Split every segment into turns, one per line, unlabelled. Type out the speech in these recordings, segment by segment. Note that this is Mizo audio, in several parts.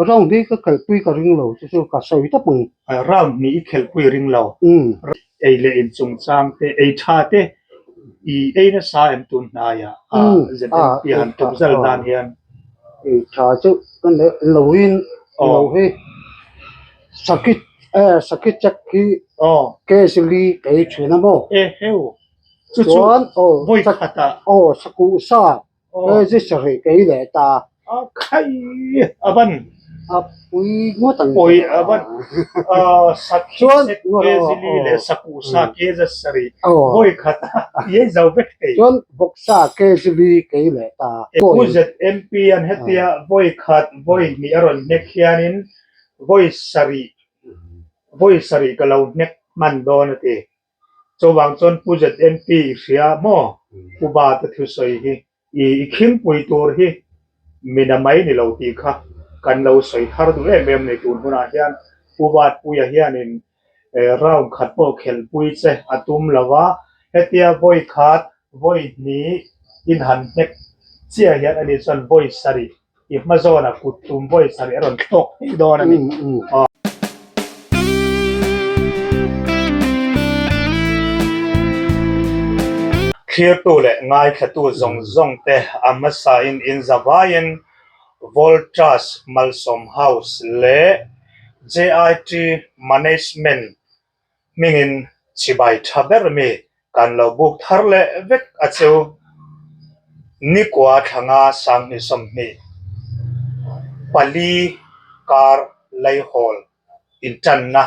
Round hi ka khelhpui ka ring lo chu chu ka sawi tawp ang.
Round hnih i khelhpui ring lo. Ei leh in chungchang te, ei tha te i ei nasa em tun hnaiah ZMP han tum zal nan hian.
Ei tha chu ka neih loin lo hi sakhi sakhi check hi kg li ka ei thin a maw.
E heu chu chu vawi khatah.
Aw sakuh sa Kg sarih ka ei leh ta.
A khai a ban.
A pui ngawt ang.
Pawi a ban. Sakhi sek kg li leh sakuh sa kg sarih vawi khat a i ei zo vek thei.
Chuan vawksa kg li ka ei leh ta.
Pu ZMP an hetia vawi khat vawi hnih a rawn hnek hianin vawi sarih vawi sarih ka lo hnek hman dawn a ti. Chuvang chuan Pu ZMP i hria maw? Pu Ba te thusawi hi i i khingpui tur hi mina mai ni lo tih kha kan lo sawi thar duh em em nei tun hunah hian Pu Batpuia hianin round khat pawh khelhpui che a tum lo va, hetia vawi khat vawi hnih in han hnek chiah hian ani chuan vawi sarih I hma zawnah kut tum vawi sarih a rawn thlawk thei dawn a ni. Thlirtu leh ngaithlatu zawng zawng te a hmasain in zavaiin Voltas Malsawm House leh JIT Management hmingin chibai tha ber mi Kan lo buk thar leh vek a chu nikua thlanga sanghnih 20 kar laihawl intanna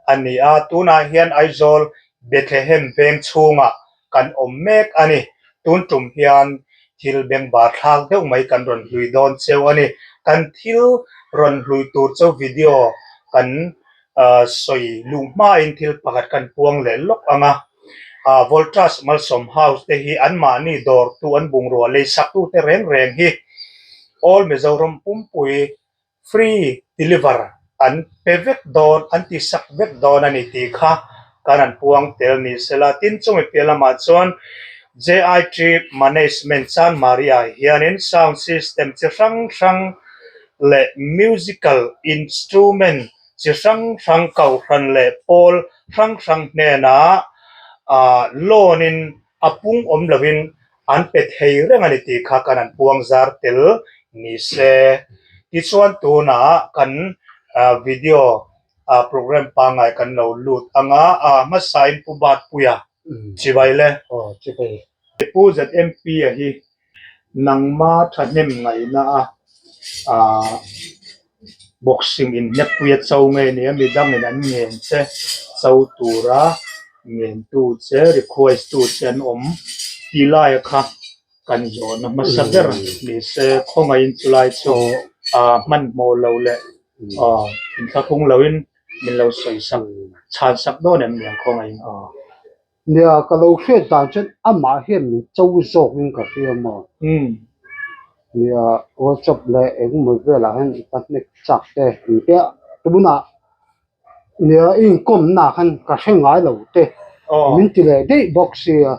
a ni a, tunah hian Aizawl Bethlehem veng chhungah kan awm mek a ni. Tun tum hian thil bengvar thlak deuh mai kan rawn hlui dawn cheu a ni. Kan thil rawn hlui tur chu video kan sawi luh hmain thil pakhat kan puang leh lawk ang a, Voltas Malsawm House te hi anmahni dawrtu an bungrua lei saktute reng reng hi All Mizoram pumpui free deliver an pe vek dawn, an ti sak vek dawn a ni tih kha kan han puang tel ni sela. Tin, chumi piah lamah chuan JIT Management Chanmari-ah hianin sound system chi hrang hrang leh musical instrument chi hrang hrang kohhran leh pawl hrang hrang hnenah loan in a pung awm lovin an pe thei reng a ni tih kha kan han puang zar tel ni se. Tichuan tunah kan video program pangngai kan lo lut ang a, hmasain Pu Batpuia chibai le. Pu ZMP-a hi Nangma thahnem ngaihna a ah boxing inhnekpui a cho nge nia midangin an ngen che cho tura ngentu che request tu che an awm tih laia kha kan zawhna hmasa ber ni se khawngaihin chulai chu ah hmanhmawh lo leh ah inthlahrung loin min lo sawi sak chhan sak dawn em niang khawngaihin.
Nia, ka lo hriat dan chuan amah hian min cho zawkin ka hria maw? Nia, WhatsApp leh engemaw velah hian ka hnek chak te engtia tunah nia i inkawmna khan ka hre ngai lo te min ti leh daih bawk sia,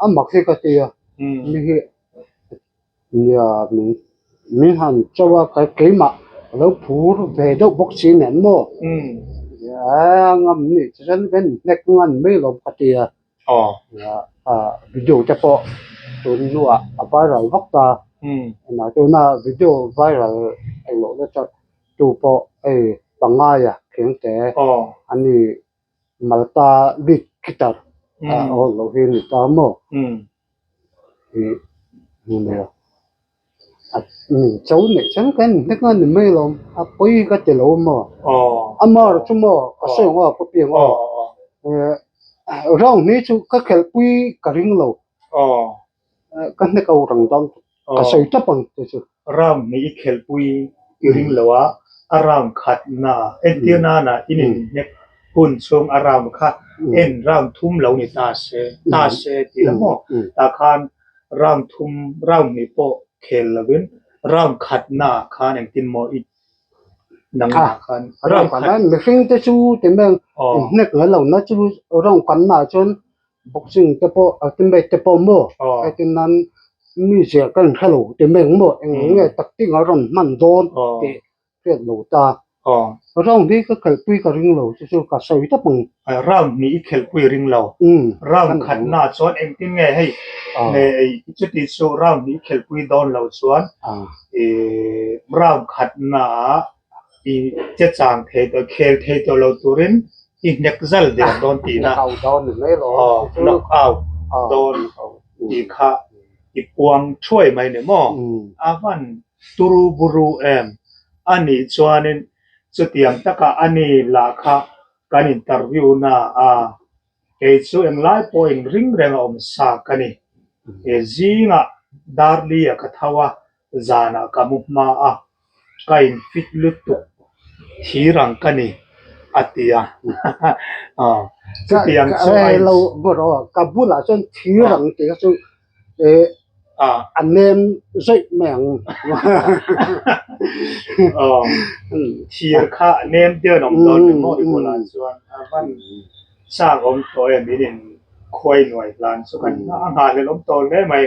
a mak hi ka ti a, mi hi Nia, min min han cho a, ka keimah ka lo phur ve deuh bawk si nen maw? Nia, ngam nih chu chuan kan inhnek ngan mai lo ka ti a. Nia, video te pawh tun hnuah a viral vak ta. Engah tuna video viral englo na chuan tu pawh hei pangaia khengte a ni Malta lead guitar a awl loh hi a ni ta maw? Cho neih chuan kan inhnek a ni mai lo a pawi ka ti lo maw ama erawh chu maw ka sawi ang aw ka piang aw round hi chu ka khelhpui ka ring lo ka hnek ho rang dawn ka sawi tawp ang te chu.
Round hnih i khelhpui i ring lo a, a round khat na entir nana in inhnek hun chhung a round kha en round thum lo ni ta se ta se tih la maw tah khan round thum round hnih pawh khel lovin round khat na ah khan engtin maw i nangmah khan
round khat mihring te chu ti mai ang inhnek ngai lo na chu round kan na ah chuan Boxing te pawh ultimate te pawh maw heti nan mi zia ka inhre lo ti mai ang maw eng nge tactic a rawn hman dawn tih. hriat lo ta. Round hi ka khelhpui ka ring lo chu chu ka sawi tawp ang.
Round hnih i khelhpui ring lo. Round khatna chuan engtin nge hei chuti chu round hnih i khelhpui dawn lo chuan round khatna ah i che chang thei tawh khel thei tawh lo turin i hnek zal der dawn tihna.
Knock out dawn ni mai lo.
Knock out dawn tih kha i puang thuai mai ni maw? A van turu buru em? A nih chuanin chutiang takah a ni lah kha kan interview na a, kei chu englai pawhin ring reng a awm sa ka ni. He zingah Darli-a ka tho a, zanah ka mu hma a, ka in fit lutuk thir ang ka ni a ti a. Chutiang chu a in.
Lo ka bulah chuan thir ang tih kha chu a nem zawih mai ang.
Thir kha nem te an awm dawn ni maw i bulah chuan a van chak awm tawh em in in khuai nuai hlan chu kan a nghahhlelh awm tawh hle mai.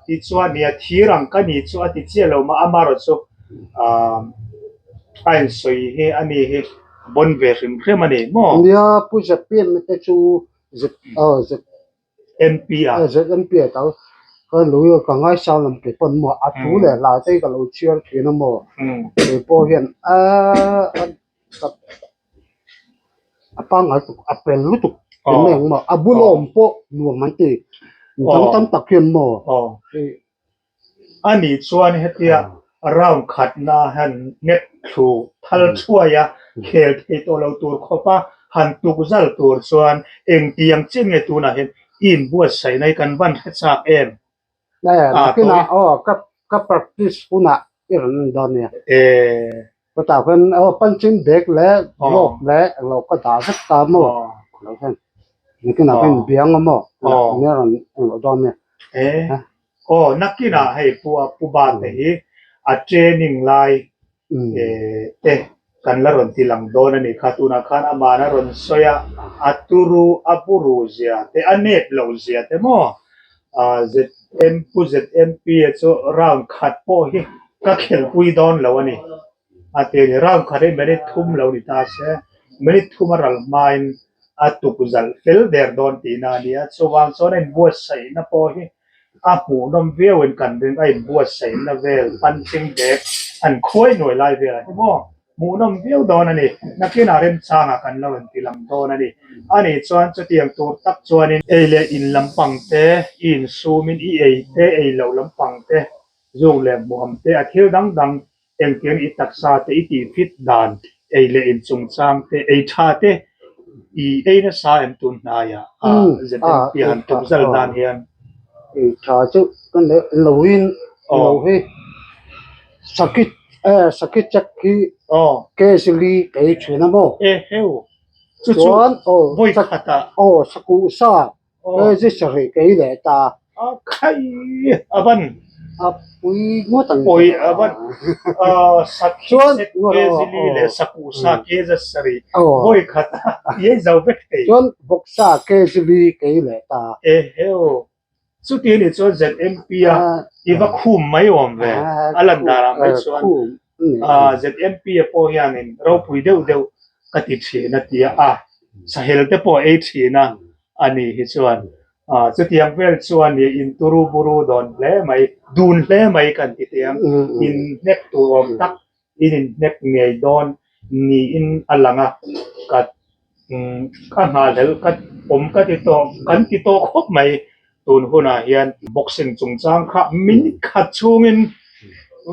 Tichuan nia thir ang ka ni chu a ti chiah lo mah amaherawhchu chu a insawi hi a ni hi bawn ve hrim hrim a ni maw?
Nia Pu ZPM te chu
MP a.
ZMP a tal ka lo ka ngaisang lam kei pawn maw a thu leh hla te hi ka lo chhiar thin a maw kei pawh hian a pangngai tuk a pel lutuk ti mai ang maw a bulawm pawh nuam an ti dang tam tak hian maw.
A nih chuan hetia round khatna han nek thlu thal thuai a, khel thei tawh lo tur khawpa han tuk zal tur chuan engtiang chiah nge tunah hian i inbuatsaih na hi kan van hre chak em?
Nakinah aw ka practice hunah i rawn en dawn nia. Chutah khan aw punching bag leh glove leh englo ka dah vek ta maw lo khan nakinah khan inbiang a maw nia rawn englo dawn nia.
Aw nakinah hei pu a pu ba te hi a training lai te kan la rawn ti lang dawn a nih kha tunah khan aman a rawn sawi a a turu a buru zia te a nep lo zia te maw ZM pu ZMP a chu round khat pawh hi ka khelpui dawn lo a ni a ti a ni round khat hi minute thum lo ni ta se minute thum a ral hmain a tuk zalh fel der dawn tihna a ni a chuvang chuan a inbuatsaihna pawh hi a hmuhnawm viauin kan ring a inbuatsaihna vel punching bag an khuai nuai lai velah hi maw hmuhnawm viau dawn a ni nakinah remchangah kan lo inti lang dawn a ni a nih chuan chutiang tur tak chuanin ei leh in lampang te i insumin i ei te ei loh lampang te zuk leh hmuam te a thil dang dang Engtiang i taksa te i tih fit dan ei leh in chungchang te ei tha te i ei nasa em tun hnaiah a ZMP han tum zal dan hian.
Ei tha chu ka neih lo in lo hi sakhi sakhi check hi kg li ka ei thin a maw.
E heu chu chu vawi khatah.
Aw sakuh sa Kg sarih ka ei leh ta.
A khai a van.
A pui ngawt ang.
Pawi a van. Sakhi set kg li leh sakuh sa kg sarih vawi khat a i ei zo vek thei.
Chuan vawksa kg li ka ei leh ta.
Eheu. Chuti a nih chuan ZMP a i va khum mai awm ve. A lan danah mai chuan ZMP a pawh hianin ropui deuh deuh ka ti thin a ti a. Sahel te pawh a ei thin a. A ni hi chuan chutiang vel chuan i in turu buru dawn hle mai, dun hle mai kan ti teh ang. In hnek tur awm tak in inhnek ngei dawn niin a lang a, ka ka nghahhlelh ka awm ka ti tawh kan ti tawh khawp mai tun hunah hian. Boxing chungchang kha minute khat chhungin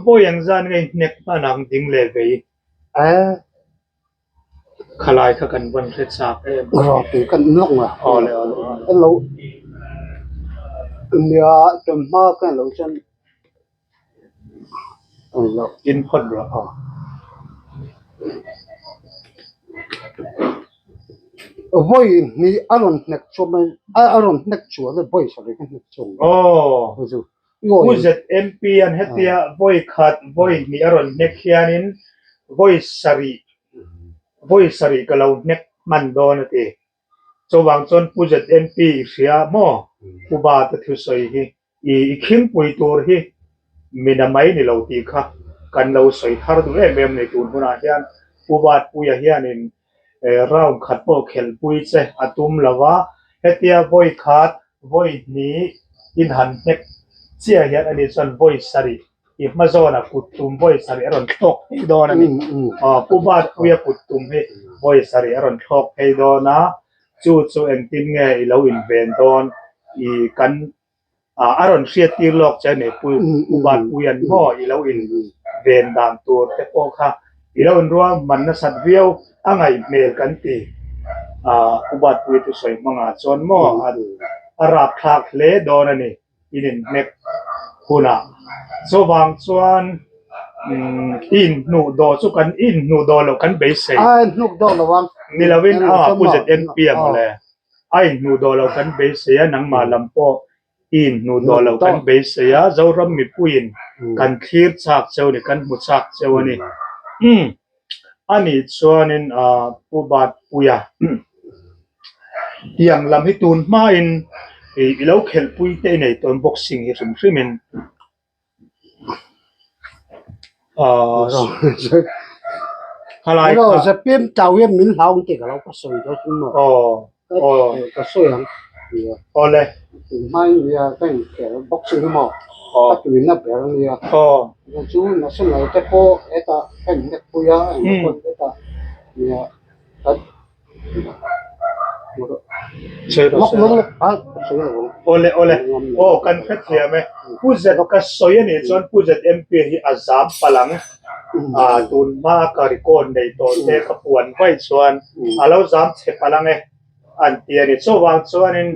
vawi engzan ngei hnek hman ang ding leh vei. Khalai kha kan vawn hre chak em.
Rawh tih kan lawk a.
Awle awle awle.
Hello. Nia tum hma ka lo chuan lo.
In phawt rawh.
Aw. Vawi hnih a rawn hnek chhuah mai a rawn hnek chhuah le vawi sarih ka hnek chhuah.
Aw. Pu ZMP an hetia vawi khat vawi hnih a rawn hnek hianin vawi sarih vawi sarih ka lo hnek hman dawn a ti. Chuvang chuan Pu ZMP i hria maw? Pu Ba te thusawi hi i i khingpui tur hi mina mai ni lo tih kha kan lo sawi thar duh em em a ni tun hunah hian Pu Batpuia hianin round khat pawh khelhpui che a tum lo va, hetia vawi khat vawi hnih in han hnek chiah hian ani chuan vawi sarih i hma zawnah kut tum vawi sarih a rawn thlawk phei dawn a ni. Aw Pu Batpuia kut tum hi vawi sarih a rawn thlawk phei dawn a, chu chu engtin nge i lo inven dawn i kan a rawn hriat tir lawk che a ni Pu Batpuia'n maw i lo inven dan tur te pawh kha i lo inrual hman nasat viau a ngaih hmel kan ti. Pu Batpuia thusawi hmangah chuan maw a rapthlak hle dawn a ni. In inhnek hunah chuvang chuan i inhnuh dawh chu kan i inhnuh dawh loh kan beisei.
A inhnuk dawh lo ang.
Ni lovin a Pu ZMP a mawle. A inhnuh dawh loh kan beisei a, nangmah lam pawh i inhnuh dawh loh kan beisei a, Zoram mipuiin kan thlir chak cheu a ni, kan hmu chak cheu a ni. Anih chuanin Pu Batpuia tiang lam hi tun hmain i lo khelhpui te i nei tawn boxing hi hrim hrimin
khalai kha Zepim tau hian min hlau ang tih ka lo ka sawi dawn chu maw ka sawi ang
awle
tun hmain nia ka inkhel boxing hi maw ka tuina ber ania chu national te pawh hetah ka inhnek pui a hetah nia
Awle awle aw kan hrethiam e Pu Z ka sawi a nih chuan Pu ZMP hi a zam palh ang ah tun hma ka record nei tawh te ka puan vaih chuan a lo zam chhe palh ang e an ti a ni chuvang chuanin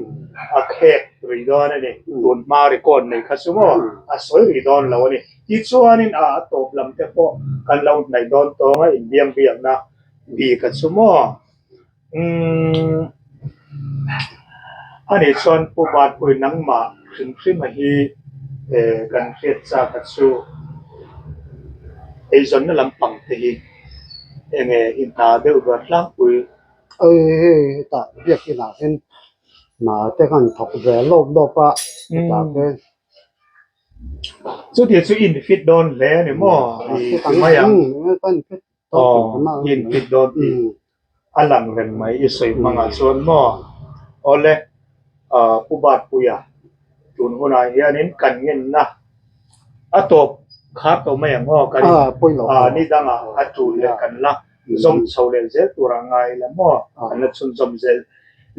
a khek rih dawn a ni tun hma record nei kha chu maw a sawi rih dawn lo a ni tichuanin a tawp lam te pawh kan lo hnaih dawn tawng a inbiang biakna. Bik a chu maw? Umm Anih chuan Pu Batpui nangmah hrim hrima hi kan hriat chak a chu eizawnna lampang te hi enge i hna deuh ber tlangpui?
Hei hei hetah biakinah hian hna te khan thawk ve lawp lawp a hetah te.
Chuti chu i infit dawn hle a ni maw? I ti mai ang. Aw, i inpit dawn tih a lang reng mai i sawi hmangah chuan maw? Awle, Pu Batpuia, tun hunah hianin kan ngenna a tawp khar tawh mai ang aw, kan ni dangah a tul leh kan la zawm chho leh zel tur a ngai la maw? Kan la chhunzawm zel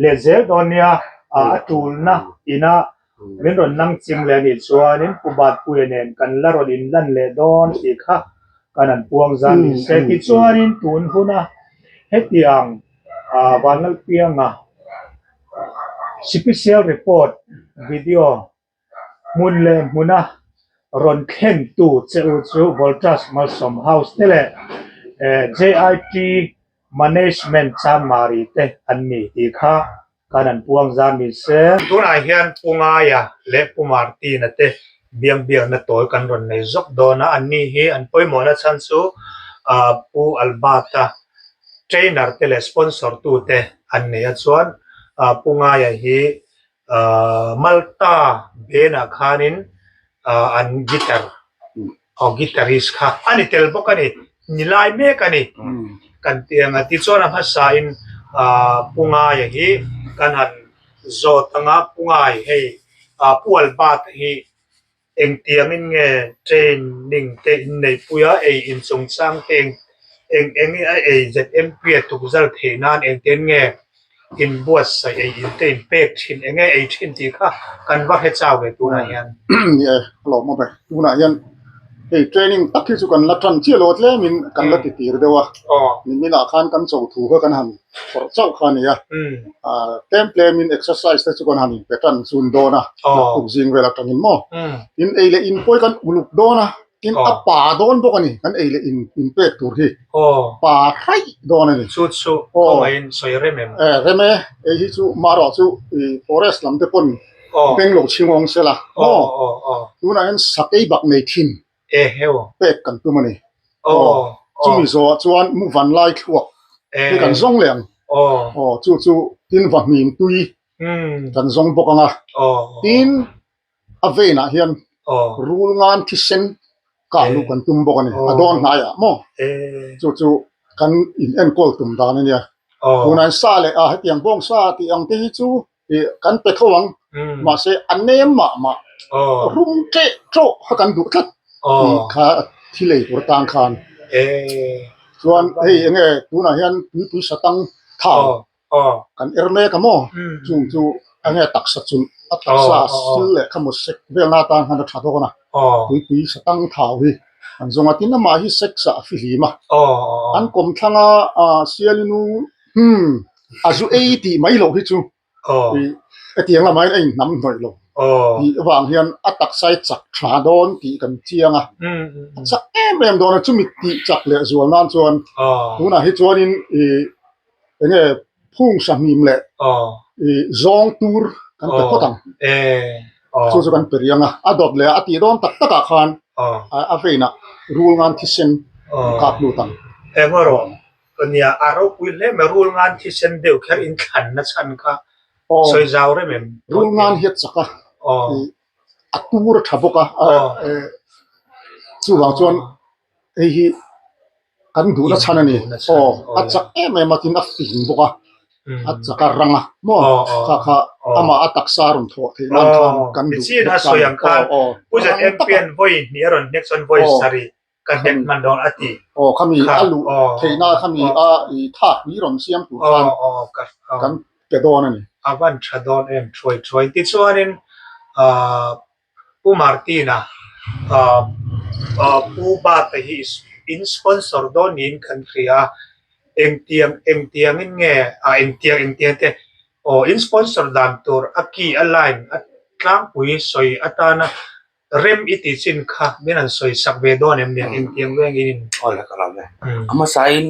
leh zel dawn nia, a tulna ina Min rawn nang ching leh anih chuanin Pu Batpuia nen kan la rawn inlan leh dawn tih kha kan han puang zan ni se. Tichuanin tun huna hetiang Vanlalpianga Sipisial Report video hmun leh hmuna rawn thlentu che u chu Voltas Malsawm House te leh JIT Management Chanmari te an ni tih kha Kan an puang zan ni se. Tunah hian Pu Ngaia leh Pu Martina te biang biakna tawi kan rawn nei zawk dawn a, anni hi an pawimawhna chhan chu Pu Albert-a trainer te leh sponsor tu te an nei a, chuan Pu Ngaia hi Malta band-ah khanin an guitar Aw guitarist kha a ni tel bawk a ni, ni lai mek a ni kan ti ang a. Tichuan a hmasain Pu Ngaia hi kan han zawt ang a, Pu Ngai hei Pu Albert hi engtiangin nge training te in neihpui a, ei inchungchang te eng eng a ei ZMP a tukzal theih nan engtiang nge inbuatsaih ei in te in pek thin eng nge ei thin tih kha kan va hre chau ve tunah hian.
Ni e, a lawm awm e. Tunah hian hei training tak hi chu kan la tan chiah lo a tlemin kan la ti tir deuh a. Niminah khan kan cho thu kha kan han phawrh chauh kha a ni a. Tlem tlemin exercise te chu kan han inpe tan zun dawn a, naktuk zing vel atangin maw. In ei leh in pawh hi kan uluk dawn a. Tin a pa dawn bawk a ni, kan ei leh in in pek tur hi pa hraih dawn a ni.
Chu chu kawngaihin sawi rem em?
E rem e, hei hi chu marawh chu i forest lam te pawn beng lo chhing awng sela maw? Tunah hian sakei bak nei thin pek kan tum a ni. Chumi zawhah chuan mu van lai thluak hi kan zawng leh ang. Chu chu tin vahmim tui kan zawng bawk ang a. Tin a vein ah hian rul ngan thisen Kah luh kan tum bawk a ni. A dawn hnaiah maw? Chu chu kan in enkawl tum dan a nia. Tunah hian sa leh a hetiang bawng sa tih ang te hi chu ih kan pe tho ang. Mahse a nem mah mah rum teh tawh kha kan duh tlat tih kha thil ei tur atan khan. Chuan hei eng nge tunah hian tuipui satang thau Kan er mek a maw? Chung chu eng nge taksa chulh a taksa sil leh kha maw sek velna atan khan a tha dawn a, tuipui satang thau hi an zawng a, tin amah hi sex ah a fihlim a, an kawmthlang a sialinu hmm a zu ei tih mai loh hi chu ih hetiang lamah hian a inhnam hnawih lo tih avang hian a taksa hi chak tha dawn tih kan chiang a, a chak em em dawn a, chumi tih chak leh zual nan chuan tunah hi chuanin ih Enge phung sahmim leh i zawng tur kan pe phawt ang. Chu chu kan pe riang a, a dawt leh a, a tih dawn tak tak ah khan a vein ah rul ngan thisen an kap lut ang.
Eng erawh nia a ropui hle mai rul ngan thisen deuh kher in thlan na chhan kha sawi zau rem em?
Rul ngan hi a chak a, a tur a tha bawk a, chuvang chuan hei hi kan duhna chhan a ni aw a chak em em a tin a fing bawk a a chak a rang a maw kha kha amah a taksa a rawn thawh theih nan khan kan duh
Chin a sawi ang khan Pu ZMP an vawi hnih a rawn hnek chuan vawi sarih ka hnek hman dawn a ti
aw khami a luh theihna khami a i thak ni rawn siam tur khan kan pe dawn a ni.
A van tha dawn em thuai thuai tichuanin ah Pu Martina, Pu Bata hi in sponsor dawn niin kan hria a, engtiang engtiangin nge ah engtiang engtiang te aw in sponsor dan tur a key a line a tlangpui sawi atana rem i tih chin kha min han sawi sak ve dawn em nia engtiang vengin in
Aw le ka lo le. A hmasain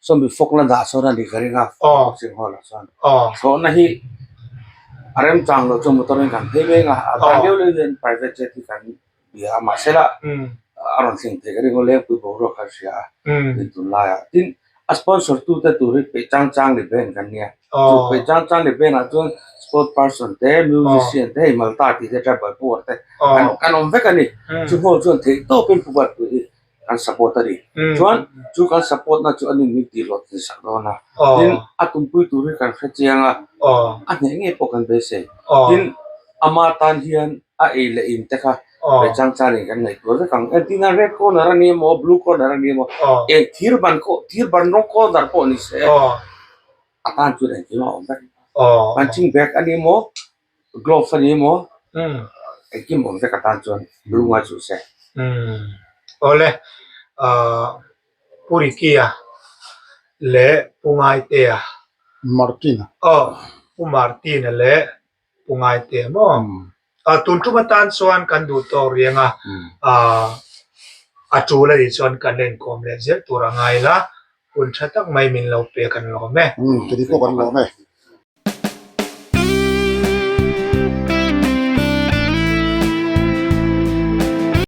Sawmi fawkna dah sawn a nih ka ring a, boxing hall ah chuan thlawhna hi a remchang loh chuan motor in kan phei mek a, a dan deuh leh hian private jet hi kan bia a mahse lah a rawn thleng thei ka ring a lengpui boruak kha a hria a tin tunlai ah tin a sponsor tu te tur hi peih chang chang leh band kan nia chu peih chang chang leh band ah chuan sport person te musician te hei Malta tih te tribal poor te kan awm vek a ni chu ho chuan theih tawpin pu Buatpui hi kan support a ni. Chuan chu kan support na chu a nin min tih hlawh thin sak dawn a. Tin, a tumpui tur hi kan hre chiang a, a hneh ngei pawh kan beisei. Tin, ama tan hian a ei leh in te kha ve chang changin kan ngaihtuah vek ang. Entir nan red corner a ni emaw, blue corner a ni emaw, eng thir ban thir ban rawng corner pawh ni se, a tan chuan engkim a awm vek. Punching bag a ni emaw, Glove a ni maw? Engkim awm vek atan chuan lunga chu se.
Awle, Pu Ricky-a leh Pu Ngaitea.
Martin-a.
Aw, Pu Martin-a leh Pu Ngaitea maw? Tun tum atan chuan kan duh tawk riang a, a tul a nih chuan kan enkawm leh zel tur a ngai la, hun tha tak mai min lo pe kan lawm e.
Kei pawh kan lawm e.